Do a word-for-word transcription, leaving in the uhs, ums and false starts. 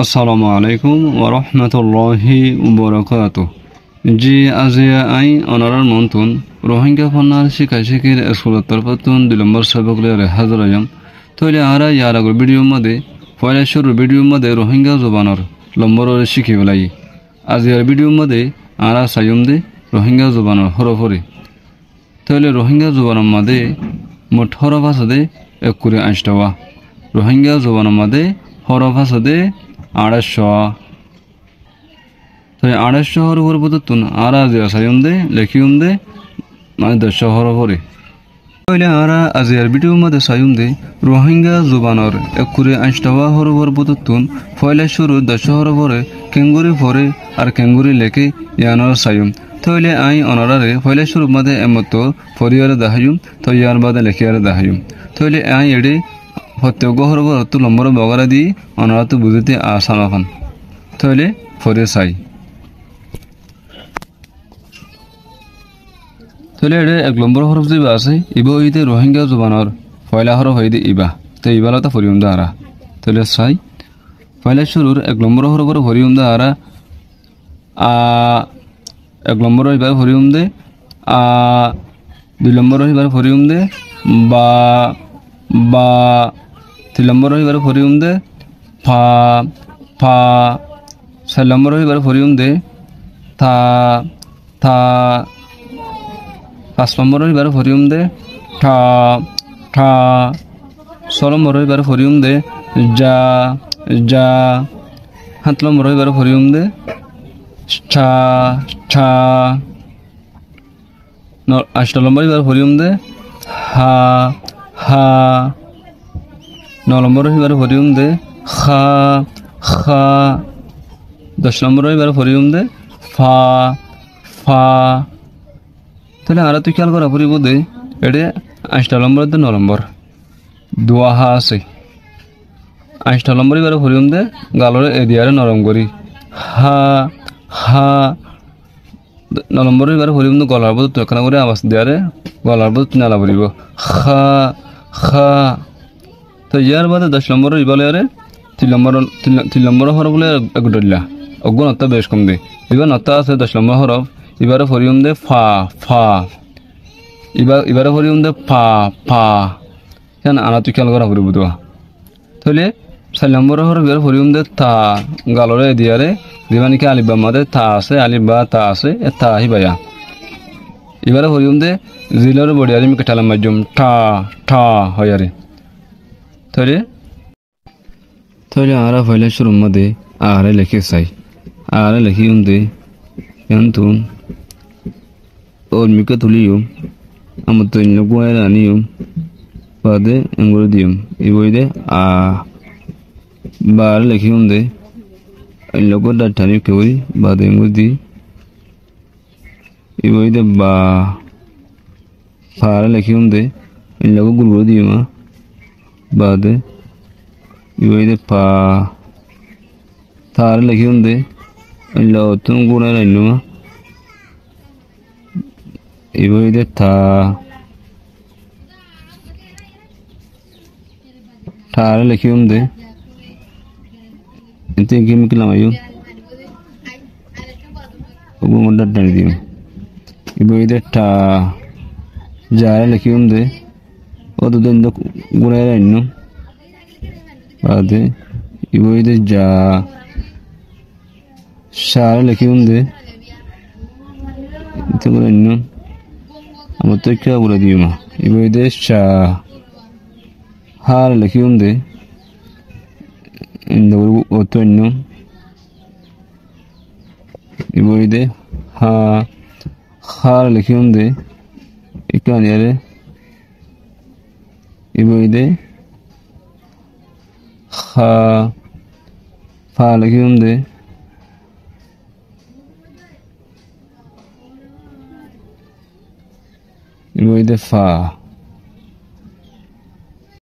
Assalamu alaikum warahmatulláhi wabarakátuhu. Ji, aziya añí onorár muúntu Ruáingga fonnár cíkacíkir eskulor torfóttun dui lombór sobok loiyóre házir óiyum. Tóile añára yar agor bídiyor modé, foóila cúrur bídiyor modé Ruáingga zubanor lombór óre cíki félaiyí. Aziyar bídiyor modé añára saiyúm dé Ruáingga zubanor hórof óre. Tóile Ruáingga zubanor modé mot hórof asé dé ekkuri añctawá. Ruáingga zubanor modé hórof asé dé añçáiccúa. Tóile añçáiccúa hórofor bútottun añára aziya saiyúm dé, lekíyum dé, mani doccúa hórof óre. Tóile añára aziyar bídiyor modé saiyúm dé Ruáingga zubanor ekkuri añctawá hórofor bútottun foóila cúrur doccúa hórof óre keéngorí foré ar keéngorí leké, yián óre saiyúm. Tóile añí onoráre foóila cúrur modé emottór foriyóre deháiyum, toi yar baade lekíyore deháiyum. Tóile añí eçé fottí eggúa hórofor ottú lombór bogárá di onoráttu buzíte asán ókkol. Tóile fori sai. Tóile eçé ek lombór hórof zibá asé, ibá óilde Ruáingga zubanor foóila hórof óilde ibá. Toi ibá lóti foriyúm dé añára. Tóile sai. Foóila cúrur ek lombór hórof óre foriyúm dé añára a, ek lombór ibáre foriyúm dé a, dui lombór ibáre foriyúm dé ba, ba, tin lombór ibáre foriyúm dé fa, fa, sair lombór ibáre foriyúm dé ta, ta, fañs lombór ibáre foriyúm dé tha, tha, só lombór ibáre foriyúm dé za, za, hát lombór ibáre foriyúm dé ca, ca. No, añcto lombór ibáre foriyúm dé ha, ha. No lombór ibáre foriyúm dé ha, ha. Doc lombór ibáre foriyúm dé fa, fa. Tóile añáráttu kíyal gorá foribóu dé, eçé añcto lombór dé no lombór. Duwa ha asé. Añcto lombór ibáre foriyúm dé galoré ediyaré norom gorí. Ha, ha. No lombór ibáre foriyúm dé golar bútottu ekkána gorí abas diyaré golar bútottu nela foribóu. Ha, ha. Toi yar baade doc lombór ibá loiyóre tin lombór, tin lo-, tin lombór hórof loiyóre ek dhoilla. Eggúa nottá bec kom dé. Ibá nottá asé doc lombór hórof. Ibáre foriyúm dé fa, fa. Ibá, ibáre foriyúm dé pa, pa. Yián añáráttu kíyal gorá foribóu dé. Tóile sair lombór hórof ibáre foriyúm dé ta, galoré ediyaré, zibá niki alif ba modé ta asé, alif ba ta asé, e ta híba yá. Ibáre foriyúm dé ziloré boçiyaré mikká thalam maijjum, tha, tha hoiyaré. Tóile, tóile añára foóila cúrur modé a re lekí sai. A re lekíyum dé, yiántun ór mikká tulíyum, amottú eñillá gúañre aníyum, baade eñgóri diyum. Ibá óilde a. Ba re lekíyum dé, eñillá gúa dháitta aníyum ekká gorí, baade eñgóri di. Ibá óilde ba. Fa re lekíyum dé, eñillá gúa gurgurá diyum a, baade. Ibá óilde fa. Fa re lekíyum dé, eñillá ottún gúañre ainnúm a. Ibá óilde ta. Ta re lekíyum dé. Ente ki mikká lamaiyum. Uggúa dháitta aní diyum. Ibá óilde ta. Za re lekíyum dé. Ódde dé endó gúañre ainnúm. Baade. Ibá óilde za. Ca re lekíyum dé. Ite gúañre ainnúm. Amottú ekká gúañre diyum a. Ibá óilde ca. Ha re lekíyum dé. Endó gúañre ottú ainnúm. Ibá óilde ha. Ha re lekíyum dé. Ekká aníyaré. Ibá óilde ha. Fa lekíyum dé. Ibá óilde fa.